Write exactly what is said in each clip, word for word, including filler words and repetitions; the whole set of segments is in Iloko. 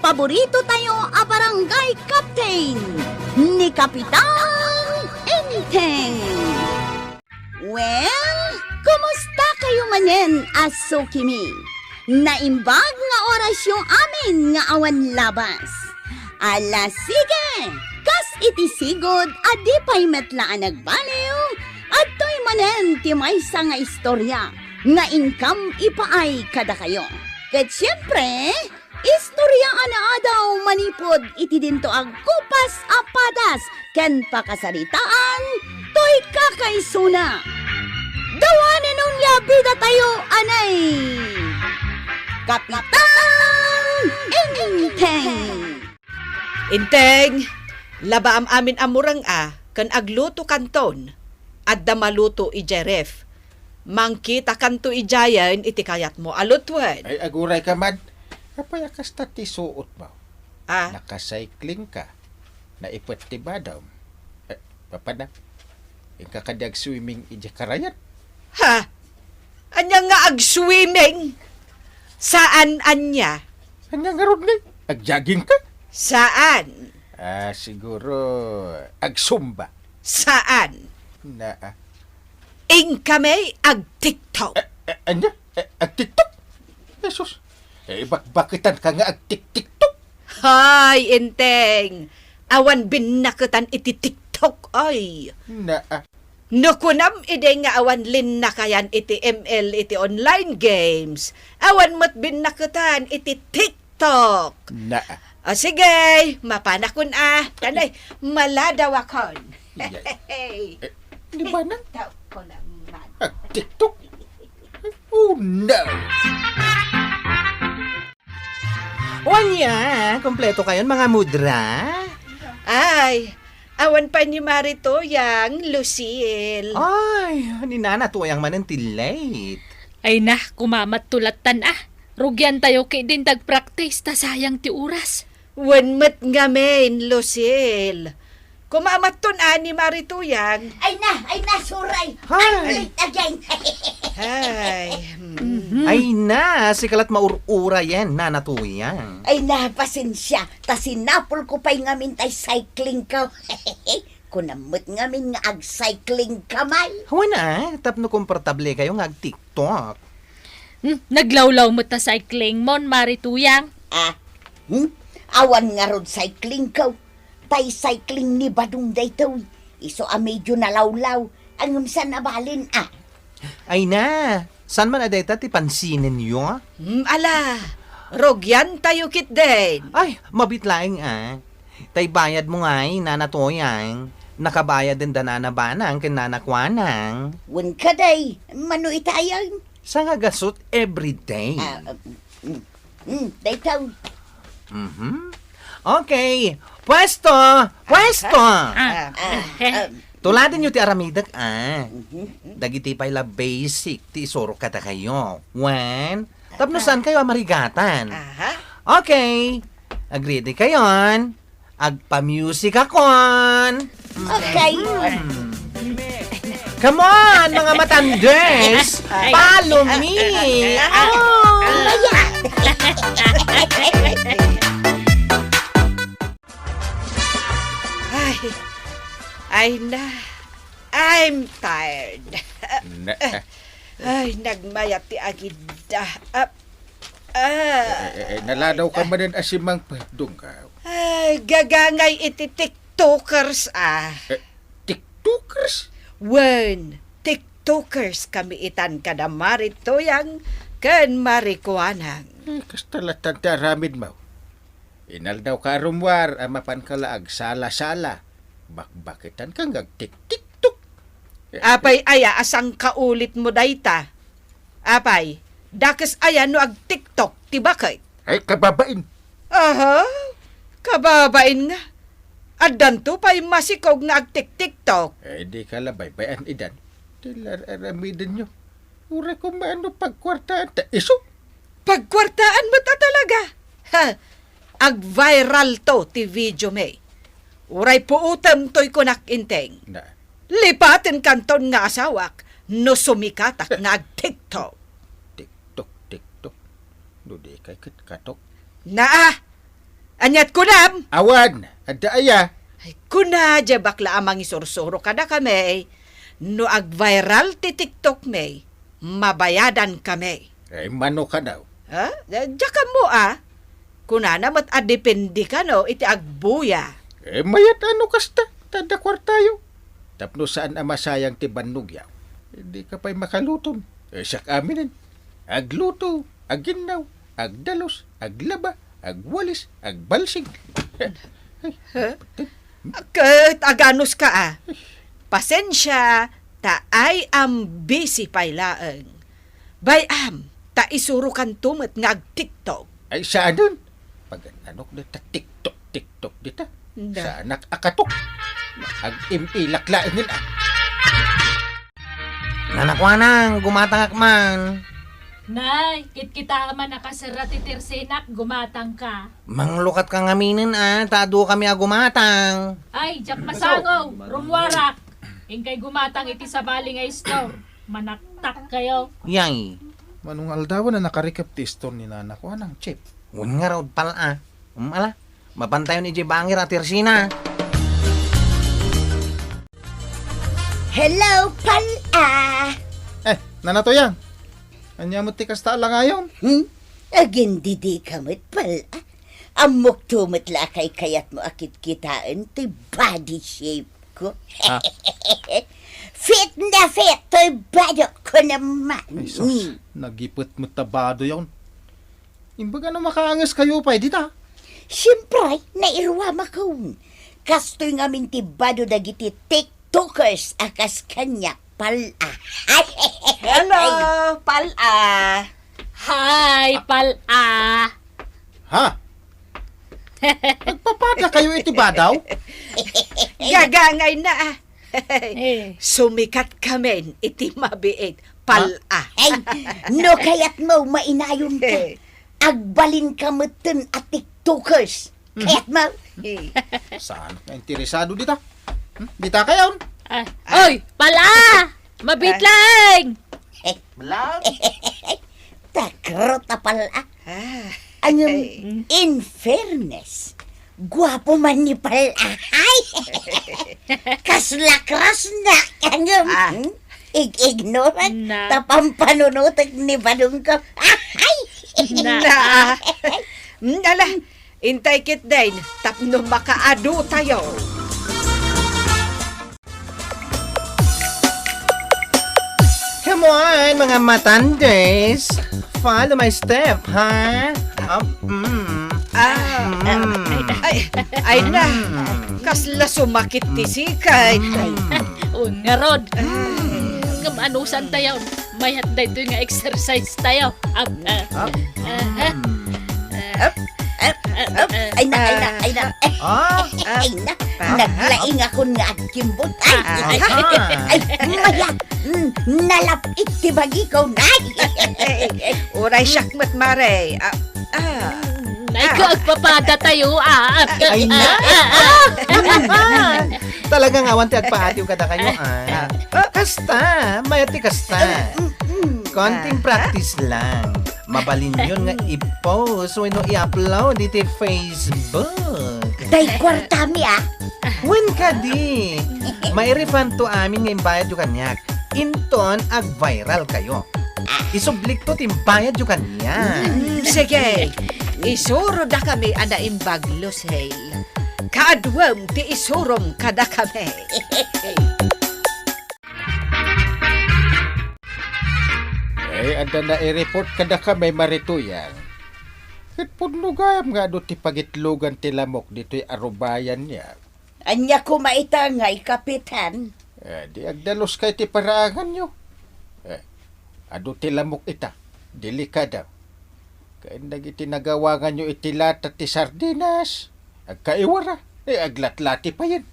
paborito tayo a barangay captain, ni Kapitan Enteng. Well, kumusta kayo manen a sukimi? Naimbag nga orasyo amin nga awan labas. Ala, sige! Kas iti sigud a di pay met la a nagbaliw, adtoy manen ti maysa nga istorya nga inkam ipaay kadakayo. Ket siempre, istorya a naadaw manipud iti dinto agkupas a padas ken pakasaritaan toy kakaisuna. Dawanen onia bidatayo anay Kapitan Enteng. Enteng, labaam amin a mureng a ken agluto kanton. Adda maluto idiay ref. Mangkitakanto idiayen iti kayatmo a lutoen. Ay, aguray ka man. Apay a kasta ti suot mo? Ah? Nakacycling ka. Naipet ti badam. Eh, papanam? Inka kadi agswimming idiay karayan? Ha? Ania nga agswimming? Saan ania? Ania ngarud ngay? Agjogging ka? Saan? Ah, siguro agsumba. Saan? Na, ah. Inkami agtiktok. Eh, eh, ania? Eh, agtiktok? Jesus. Eh, bakbaketan ka nga agtiktiktok? Hay, Enteng. Awan binnaketan iti TikTok, ay. Na, ah. No kunam idi nga awan linnakayan iti M L iti online games, awan met binnaketan iti TikTok. Na. O sige, mapanakon a. Tanay, maladawakon. Iyay. Eh, di ba na? TikTok ko naman. Ah, TikTok? Oh, no. Wania, kompleto kayon, mga mudra? Ay, awan pay ni Mari Tuyang, Lucille. Ay, ni Nana Tuyang manen ti late. Ay na, kumamat tulatan a. Rugian tayo ket din tagpraktis, ta sayang ti oras. Wen met ngamin, Lucille. Kumamatton a ni Mari Tuyang. Ay na, ay na, suray. Hay. Ay, late again. Hay. Mhm. Ay na, sika la't maur-urayen, Nana Tuyang. Ay na, pasensia. Ta sinapol ko pay ngamin tay cycling ko. Kunam met ngamin nga ag-cycling ka, may. Wen a, tapno komportable kayo nga ag-TikTok. Hmm, naglawlaw met ta cycling mon, Mari Tuyang. Ah, hmm? Awan ngarud cycling ko. Tay cycling ni Badong daytoy. Isu a medyo nalawlaw. Ngem saan a balin, ah. Ay na, saan man a dayta ti pansinenyo? Hmm, ala, rugian tayo ketdin. Ay, mabiit laeng a. Tay bayad mo ngay, Nana Tuyang. Nakabayad den da Nana Banang ken Nana Kuanang. Wen kadi, mano itayen? Sanga gasut everyday. Ah, mm, mm, mm, daytoy. Mhm. Okay. Pwesto! Pwesto! Ah, ah, ah. Tuladenyo ti aramidek a. Mhm. Dagiti pay la basic ti isurok kadakayo. Wen, tapno saan kayo a marigatan. Aha. Okay. Agree di kayon? Agpamusikakon. Okay. Hmm. Come on, mga matanders! Ay. Follow me! Oh! Ay, ay na. I'm tired. Na- Ay, nagmayat ti agidda. Ah, ah. Eh, eh, eh, naladaw ka manen a simangpet, Dungkaw. Ay, gagangay iti TikTokers, ah. Eh, TikTokers? Wen, TikTokers kami itan kada Mari Tuyang ken Mari Kuanang. Eh, kasta latan ti aramid mo. Inaldaw ka a rummuar a mapan ka la agsala-sala. Bakbaketan ka nga agtik-TikTok. Eh, apay aya a sangkaulit mo dayta? Apay, dakes aya no agtiktok ti baket? Ay, kababain. Aha, kababain nga. Addanto pay masikog nga agtik-TikTok. Eh, di ka la baybay-an idan. Ti la ar-aramidenyo. Uray koma no pagkuartaan ta isu. Pagkuartaan met a talaga. Ha, ag-viral to ti video mi. Uray puotem toy kunak, Enteng. Na. Lipaten kanton nga asawak no sumikatak nga agtiktok. TikTok, TikTok. No di kay ket katok. Naa! Ania't kunam? Awan, adda aya? Ay, kuna diay bakla a mangisursuro kadakami, no ag-viral ti TikTok mi, mabayadan kami. Ay, mano kano? Ha? Diak ammo a. Kunana met a depende kano iti agbuya. Eh, mayat a no kasta, ta adda kuartayo. Tapno saan a masayang ti bannogyo. Dika pay makalutom. Eh, siak aminen. Agluto, aginnaw, agdalus, aglaba, agwalis, agbalsig. Huh? Ket aganuska a. Pasensia, ta I am busy pay laeng. Bay-am, ta isurokanto met nga ag-TikTok. Ay, saanen? Pagan-anok dita TikTok, TikTok dita. Nda. Saanak a katok. Ag-imilak laengen a. Nanakuanang, gumatangak man. Nay, kitkitaem a nakaserra ti tersinak, gumatangka. Manglukatka ngaminen a, ta adu kami a gumatang. Ay, diak masango, rummuarak. Inkay gumatang iti sabali nga istor. Manaktak kayo. Yay. Mano nga aldawen a nakarikep ti istor ni nanakuanang, Chip? Wen ngarud, pal-a. Um, ala, mapantayon idiay bangir a tersina. Hello, pal-a! Eh, Nana Tuyang. Ania met ti kasta a langayon? Hmm? Agindidika met, pal-a. Ammokto met la a kaykayatmo a kitkitaen ti body shape ko. Ha? Fit na fit toy badokko naman. Ay, sus, mm, nagipet met ta badoyon. Imbag a no makaangeskayo pay dita? Siempre, nairuamakon. Kastoy ngamin ti bado dagiti TikTokers a kas kaniak, pal-a. Hello, pal-a. Hi, pal-a. Ha? Nagpapada kayo iti badaw? Gagangay na, ah. Eh. Sumikat kamin iti mabiit, pal-a. Ay, no kayatmo, mainayonka. Eh. Agbalinka metten a TikTokers. Mhm. Kayatmo? Eh. Saan ka interesado dita? Hmm? Dita kayon? Ah. Oy, pal-a! Mabiit laeng! Lang. Takrot a pal-a. Ah. Ngem, ay, in fairness, guapo man ni pal-a. Ay! Kasla crush na. Ngem, ah, hmm? Ig-ignoran. Na. Ta pampanunotek ni badong ko. Ay! Na. Na. Hmm, ala, intay ketdin, tapno makaadu tayo. Come on, mga matanders! Follow my step, ha? Up, mm. Ah, mm, ay, ay, ay na. Mm. Kasla sumakit ti sikay. Mm. O, ngarud. Ay. Ngem anusan tayo? Mayat daytoy nga exercise tayo. Up, ah, up, ah, ah, mm, ah. Up, up, up. Ay na, ay na, ay na. Ah. Ay na. Ah. Naglaingakon nga agkimbot. Ay, ah, ay, ah, ay, mayat. Mm, nalap-it ti bagiko. Ay. Uray siak met, mare. Ah, ah. Ay, ah, ka agpapada tayo, ah. Ay, na. Ah, ah, ah. Talagang awan ti agpaadiw kadakayo, ah. Ah. Kasta, mayat ti kasta. Mm, mm. Konting, ah, practice lang. Mabalinyon nga i-post wenno i-upload iti Facebook. Tay kuartami, ah. Wen kadi, mairefunto amin nga imbayadyo kaniak. Inton ag-viral kayo. Isublikto ti imbayadyo kaniak. Mm, sige. Isurodakami a naimbag, Lucille. Kaaduem ti isurom kadakami. Ay, adda nai-report kadakami, Mare Tuyang. Ket pudno gayam nga adu ti pagitlogan ti lamok ditoy arubayanyo. Ania koma ita ngay, Kapitan? Eh, di agdaluska iti paraanganyo. Eh, adu ti lamok ita, delikada. Ken dagiti nagawanganyo iti lata ti sardinas, agkaiwara, eh, aglatlati payen.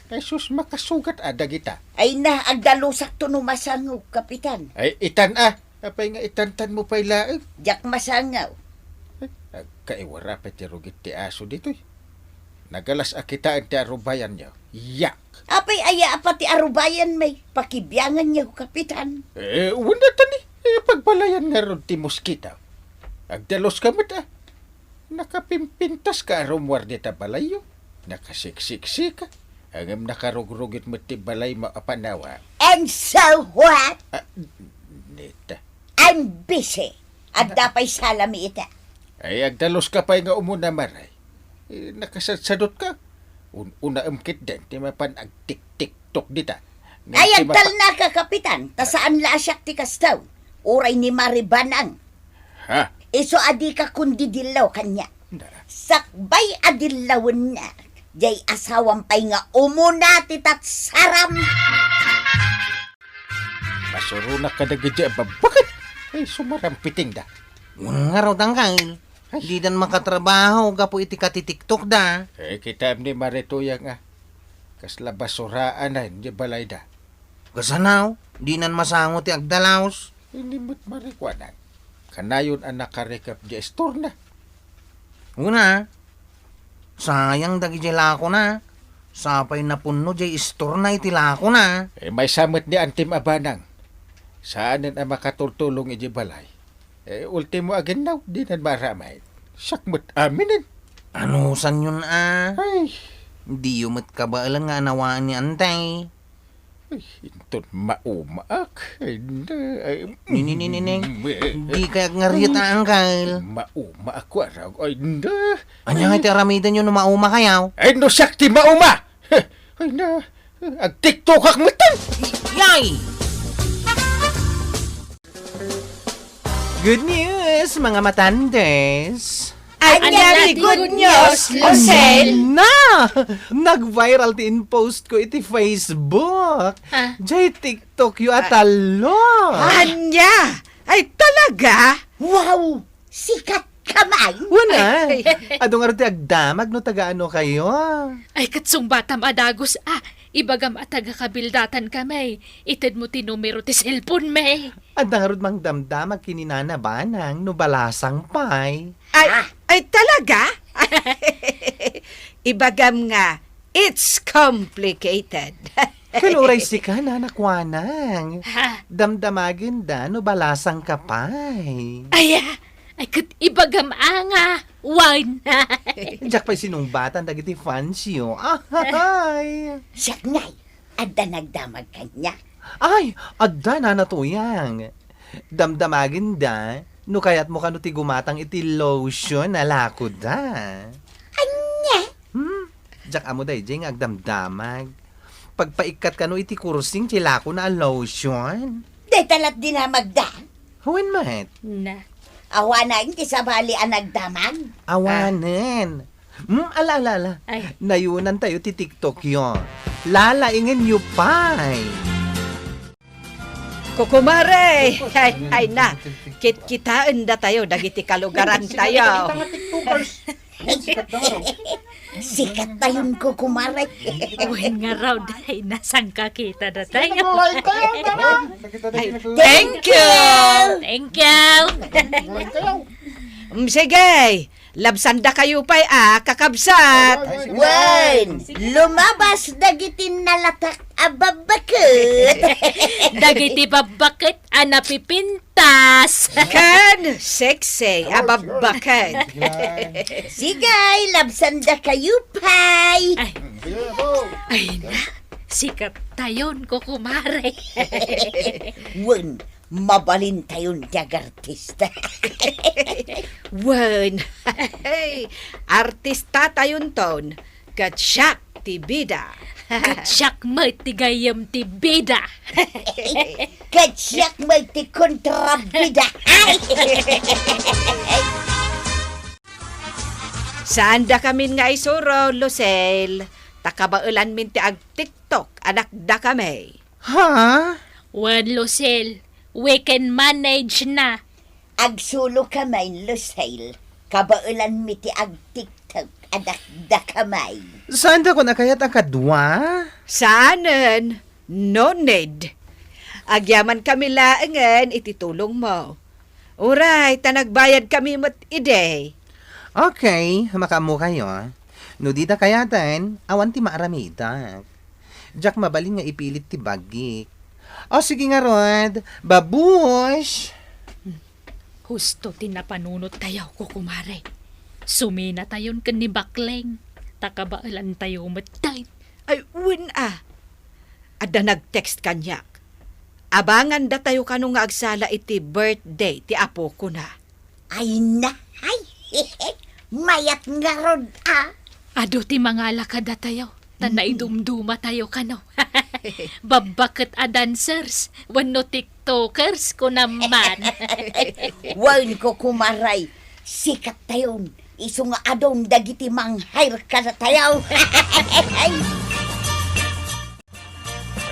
Ay sus, makasugat a dagita. Ay na, agdalusakto no masango, Kapitan. Ay, itan a. Apay nga itantanmo pay laeng? Diak masango. Ay, agkaiwara pay ti rugit ti aso ditoy. Nagalas a kitaen ti arubayanyo. Yak! Apay aya a pati arubayan may pakibianganyo, Kapitan? Eh, wen dayta ni, eh, pagbalayan ngarud ti moskito. Agdaluska met a. Nakapimpintas ka a rummuar dita balayyo. Nakasiksiksika. Ngem nakarugrugit met ti balaymo a panawa. And so what? Ah, neta. I'm busy. Adda pay salami ita. Ay, agdaluska pay nga umuna, Mare. Eh, nakasadsadutka. Un-, unaem ketdin ti mapan agtik-tiktok dita. Ngem Ay, ti mapa- agtalnaka, Kapitan, ta saan la a siak ti kasto. Uray ni Mare Banang. Ha? Isu a dika kundidillaw kaniak. Na. Sakbay a dillawennak, jay asawam pay nga umuna ti tatsaram. Masuronak kadagiti a babbaket. Ay, sumarampitingda. Wen ngarud, Angkel. Ay. Didan makatrabaho gapu iti katitiktokda. Eh, kitaem ni Mare Tuyang a kasla basuraan diay balayda. Kasano? Dinan masango ti agdalaus. Ini met, Mare, kuanak. Kanayon a nakarikep diay istorna. Una, sayang dagidiay lakona. Sapay napunno diay istorna iti lakona. Eh, maysa met ni Antim a Banang. Saanen a makatultulong idiay balay. Eh, ultimo a ginnaw, dinan maaramid. Siak met aminen. Anusanyon a? Ay. Diyo met kabaelan nga anawaan ni Antay. Ay, inton maumaak. Ay, na, ay, Nini, nini, nini. Mm, eh, Di kayak nga rita, Angkel. Maumaak, warag. Ay, na. Anya nga ti aramidenyo no mauma kayaw? Ay, no siak ti mauma! Ay, na. Agtiktokak metten! Yay! Good news, mga matandes! Ania ti good news, Lucel? Na! Nag-viral ti in-post ko iti Facebook. Ah. Jay TikTok yo a Ah. tallo. Ania? Ay, talaga? Wow! Sikat ka man! Wen a. Ay. Adu ngarud ti agdamag no taga ano kayo. Ay, ket sungbatam a dagus, ah, ibagam a taga Kabildatan kami. Itedmo ti numero ti cellphone mi. Adda ngarud mangdamdamag ken ni Nana Banang no balasang pay. Ay, Ah. ay, talaga? Ibagam nga, it's complicated. Ken uray sika, Nana Kuanang. Ha? Damdamagenda no balasang ka pay. Ay, ah, ay, ket ibagam a nga, wen. Diak pay sinungbatan dagiti fans yo. Ay. Siak ngay, adda nagdamag kaniak. Ay, adda, Nana Tuyang. Damdamagenda no kayatmo kano ti gumatang iti lotion a lakoda. Ania? Hmm? Diak ammo daydiay nga agdamdamag. Pagpaikkat kano iti kursing ti lakona a lotion. Dayta la't dinamagda. Wen met? Na. Awanen ti sabali a nagdamag. Awanen. Hmm, ala, ala, ala. Ay. Nayunan tayo ti TikTok yo. Lalaingen yo pay. Kukumare! Ay, ay na, kitkitaen datayo dagiti kalugaran tayo. Sikat tayon, kukumare. Wen ngarud, ay, nasangkakita datayo. Ay, thank you! Thank you! Mm, sige, labsanda kayo pay a kakabsat. Wen, lumabas dagiti nalatak a babbaket. Dagiti babbaket a napipintas. Ken sexy a babbaket. Sige, labsanda kayo pay. Ay, ay na, sikat tayon, kukumare. Wen, mabalin tayon ti agartista. Wen, artista tayonton, ket siak ti bida. Ket siak met ti gayyem ti bida. Ket siak met ti kontrabida. Ay! Saandakamin nga isuro, Lucel, ta kabaelanmin ti agtiktok a dakdakami. Ha? Wen, Lucel, we can manage na. Agsulokamin, Lucel, kabaelanmi ti agtiktok a dakdakami. Saandakon a kayat a kadua? Saanen, no need. Agyamankami laengen iti tulongmo. Uray, ta nagbayadkami met idi. Okay, makaammokayo. No dida kayaten, awan ti maaramidak. Diak mabalin nga ipilit ti bagik. O, sige ngarud, babush! Husto ti napanunot tayo, kukumare. Suminatayon ken ni Bakleng, ta kabaelantayo met dayta. Ay, wen a. Adda nag-text kaniak. Abangandatayo kano nga agsala iti birthday ti apokona. Ay na, ay, mayat ngarud a. Adu ti mangala kadatayo, ta naidumdumatayo kano. Babba ket a dancers, wenno TikTokers, kunam man. Wen, kukumaray, sikattayon, isu nga adun dagiti manghair kadatayo.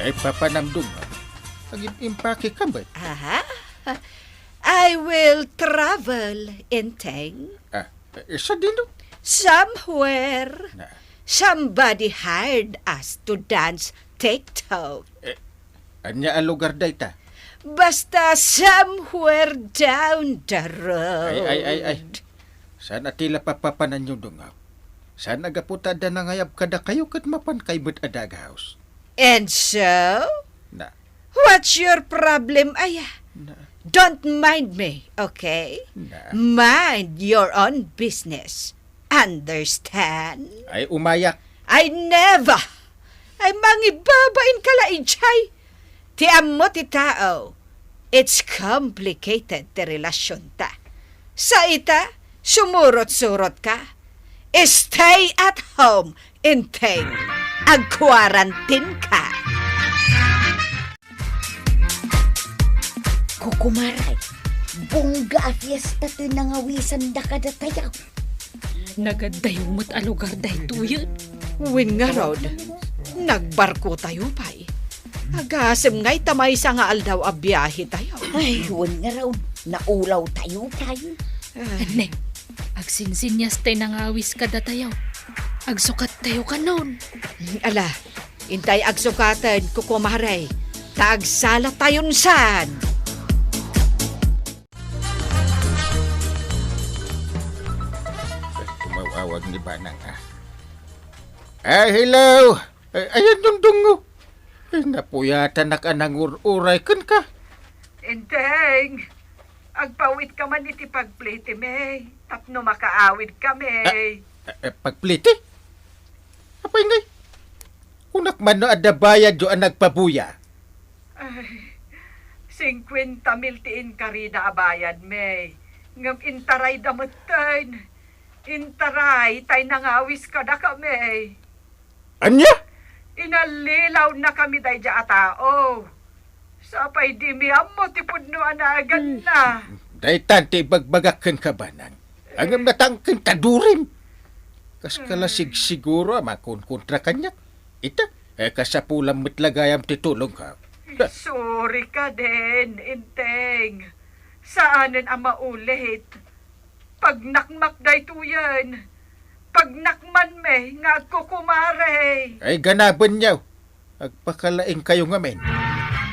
Ay, papanamdum. Agim-impake ka met. Aha. I will travel, Enteng. Ah, eh, sadino? Somewhere. Na. Somebody hired us to dance TikTok. Eh, ania a lugar dayta? Basta somewhere down the road. Ay, ay, ay, ay. Saan a ti la papapananyo, Dungaw? Saan a gapu ta adda nangayab kadakayo ket mapan kay met a dagaos? And so? Na. What's your problem, aya? Na. Don't mind me, okay? Na. Mind your own business. Understand? Ay, umayak. I never! Ay, mangibabain ka la idiay. Ti ammo ti tao, it's complicated ti relasyonta. Sa ita, sumurot-surot ka. Stay at home, Enteng. Ag-quarantine ka. Kukumaray, bongga a fiesta ti nangawisanda kadatayo. Nagaddayo met a lugar daytoyen. Wen ngarud, nagbarkotayo pay. Agasem ngay ta maysa nga aldaw a biahetayo. Ay, wen ngarud, naulawtayo pay. Ah. Neng, agsinsinnias tay nangawis kadatayo. Agsukattayo kanon. Ala, intay agsukaten, kukumare, ta agsalatayon saan. Umawawag ni Banang, ah. Ah, hello! Ay, ayan yung dungo. Ay, napuyatanak a nangur-uray kenka. Enteng, agpawit ka man iti pagpliti, May, tapno makaawid ka, May. Ah, ah, pagpliti? Apay ngay? Kunak man no adda bayadyo a nagpabuya. Ay, singkuenta mil ti inkarida a bayad, May. Ngem intarayda metten. Intaray, tay nangawis kadakami. Ania? Inallilawnakami daydiay a tao. Sapay dimi ammo ti pudno a naaganna. Hmm. Daytan ti ibagbagak kenka, Banang. Ngem natangken ta durim. Kas ka la sigsiguro a makunkontra kaniak. Ita, eh, kasapulan met la gayam ti tulongko. Sorry ka den, Enteng. Saanen a maulit. Pagnakmak daytoyen. Pagnakmanmi nga agkukumare. Ay, ganabenyo. Agpakalaingkayo ngamin.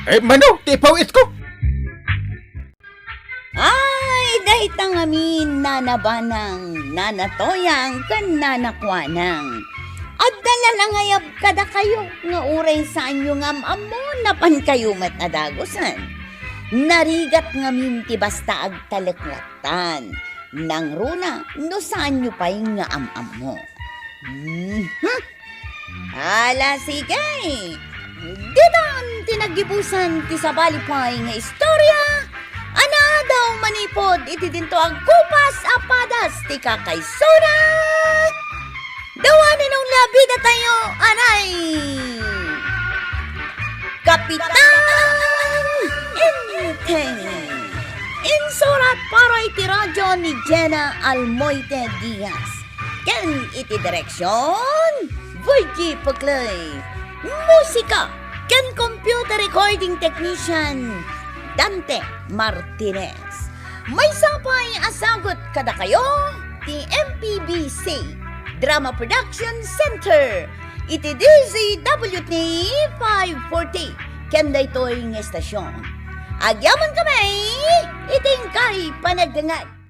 Ay, mano, ti ipawitko! Ay, dayta ngamin, Nana Banang, Nana Toyang, ken Nana Kuanang. Adda la nangayab kadakayo nga uray saanyo nga am-ammo, napankayo met a dagusen. Narigat ngamin ti basta agtaleklattan. Nangruna no saanyo pay nga am-ammo. Mhm. Ala, sige. Ditan ti naggibusan ti sabali pay nga istorya a naadaw manipud iti dinto agkupas a padas ti kakaisuna. Dawanen unla bidatayo, anay! Kapitan Enteng. Insurat para iti radio ni Jenna Almoite Diaz. Ken iti direksion, Virgie Puclay. Musika ken computer recording technician, Dante Martinez. Maysa pay a sagut kadakayo ti M P B C Drama Production Center iti D Z W T five forty ken daytoy nga estasion. Agyamankami iti inkay panagdengngeg.